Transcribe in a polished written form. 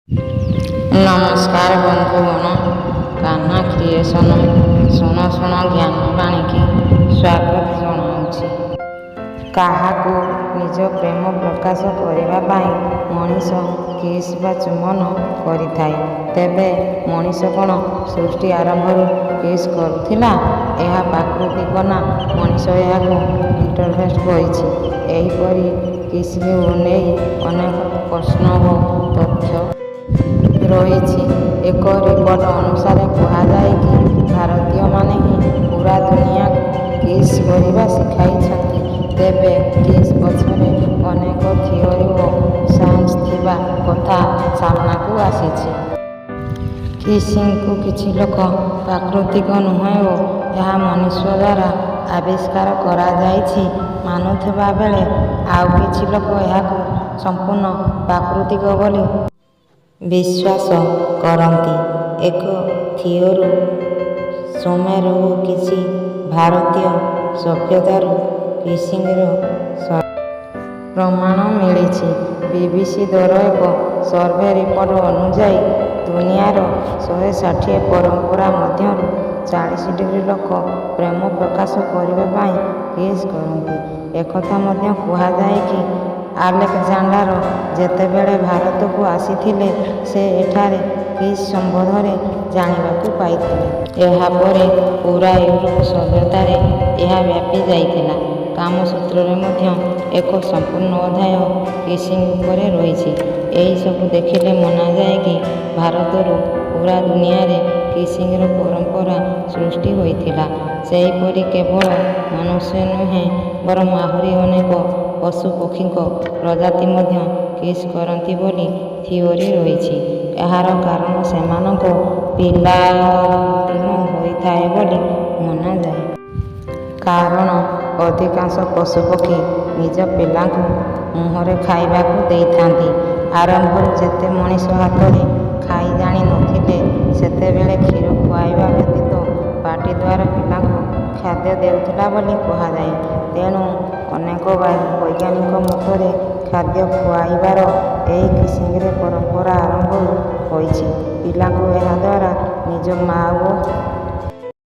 ନମସ୍କାର ବନ୍ଧୁଗଣ, କାହ୍ନା କ୍ରିଏସନ ଶୁଣ ଶୁଣ ଜ୍ଞାନବାଣୀକି ସ୍ୱାଗତ ଜଣାଉଛି। କାହାକୁ ନିଜ ପ୍ରେମ ପ୍ରକାଶ କରିବା ପାଇଁ ମଣିଷ କିସ୍ ବା ଚୁମ୍ବନ କରିଥାଏ। ତେବେ ମଣିଷ କଣ ସୃଷ୍ଟି ଆରମ୍ଭରୁ କିସ୍ କରୁଥିଲା? ଏହା ପ୍ରାକୃତିକ ନା ମଣିଷ ଏହାକୁ ଇନଭେଣ୍ଟ କରିଛି? ଏହିପରି କିସିଂକୁ ନେଇ ଅନେକ ପ୍ରଶ୍ନ ଓ ତଥ୍ୟ ରହିଛି। ଏକ ରିପୋର୍ଟ ଅନୁସାରେ କୁହାଯାଏ କି ଭାରତୀୟମାନେ ହିଁ ପୂରା ଦୁନିଆକୁ କିସ୍ କରିବା ଶିଖାଇଛନ୍ତି। ତେବେ କିସ୍ ପଛରେ ଅନେକ ଥିଓରି ଓ ସାଇନ୍ସ ଥିବା କଥା ସାମ୍ନାକୁ ଆସିଛି। କିସିଂକୁ କିଛି ଲୋକ ପ୍ରାକୃତିକ ନୁହେଁ ଓ ଏହା ମନୁଷ୍ୟ ଦ୍ୱାରା ଆବିଷ୍କାର କରାଯାଇଛି ମାନୁଥିବା ବେଳେ ଆଉ କିଛି ଲୋକ ଏହାକୁ ସମ୍ପୂର୍ଣ୍ଣ ପ୍ରାକୃତିକ ବୋଲି ବିଶ୍ୱାସ କରନ୍ତି। ଏକ ଥିଓରୁ ସୁମେର ଓ କିଛି ଭାରତୀୟ ସଭ୍ୟତାରୁ କିସିଂର ପ୍ରମାଣ ମିଳିଛି। ବିବିସି ଦ୍ୱାରା ଏକ ସର୍ଭେ ରିପୋର୍ଟ ଅନୁଯାୟୀ, ଦୁନିଆର 160 ପରମ୍ପରା ମଧ୍ୟରୁ 40 ଡିଗ୍ରୀ ଲୋକ ପ୍ରେମ ପ୍ରକାଶ କରିବା ପାଇଁ କିସ୍ କରନ୍ତି। ଏକଥା ମଧ୍ୟ କୁହାଯାଏ କି ଆଲେକଜାଣ୍ଡାର ଯେତେବେଳେ ଭାରତକୁ ଆସିଥିଲେ, ସେ ଏଠାରେ କିସ୍ ସମ୍ବନ୍ଧରେ ଜାଣିବାକୁ ପାଇଥିଲେ। ଏହାପରେ ପୂରା ୟୁରୋପ ସଭ୍ୟତାରେ ଏହା ବ୍ୟାପି ଯାଇଥିଲା। କାମସୂତ୍ରରେ ମଧ୍ୟ ଏକ ସମ୍ପୂର୍ଣ୍ଣ ଅଧ୍ୟାୟ କିସିଂ ଉପରେ ରହିଛି। ଏହିସବୁ ଦେଖିଲେ ମନାଯାଏ କି ଭାରତରୁ ପୂରା ଦୁନିଆରେ କିସିଂର ପରମ୍ପରା ସୃଷ୍ଟି ହୋଇଥିଲା। ସେହିପରି କେବଳ ମନୁଷ୍ୟ ନୁହେଁ ବରଂ ଆହୁରି ଅନେକ ପଶୁପକ୍ଷୀଙ୍କ ପ୍ରଜାତି ମଧ୍ୟ କିସ୍ କରନ୍ତି ବୋଲି ଥିଓରି ରହିଛି। ଏହାର କାରଣ ସେମାନଙ୍କ ପିଲାଦିନ ହୋଇଥାଏ ବୋଲି ମନାଯାଏ। କାରଣ ଅଧିକାଂଶ ପଶୁପକ୍ଷୀ ନିଜ ପିଲାଙ୍କୁ ମୁହଁରେ ଖାଇବାକୁ ଦେଇଥାନ୍ତି। ଆରମ୍ଭରୁ ଯେତେ ମଣିଷ ହାତରେ ଖାଇ ଜାଣି ନଥିଲେ, ସେତେବେଳେ କ୍ଷୀର ଖୁଆଇବା ବ୍ୟତୀତ ପାଟି ଦ୍ୱାରା ପିଲାଙ୍କୁ ଖାଦ୍ୟ ଦେଉଥିଲେ ବୋଲି କୁହାଯାଏ। ତେଣୁ ଅନେକ ବୈଜ୍ଞାନିକଙ୍କ ମତରେ ଖାଦ୍ୟ ଖୁଆଇବାର ଏହି କିସିଂର ପରମ୍ପରା ଆରମ୍ଭରୁ ହୋଇଛି। ପିଲାଙ୍କୁ ଏହା ଦ୍ୱାରା ନିଜ ମା ଓ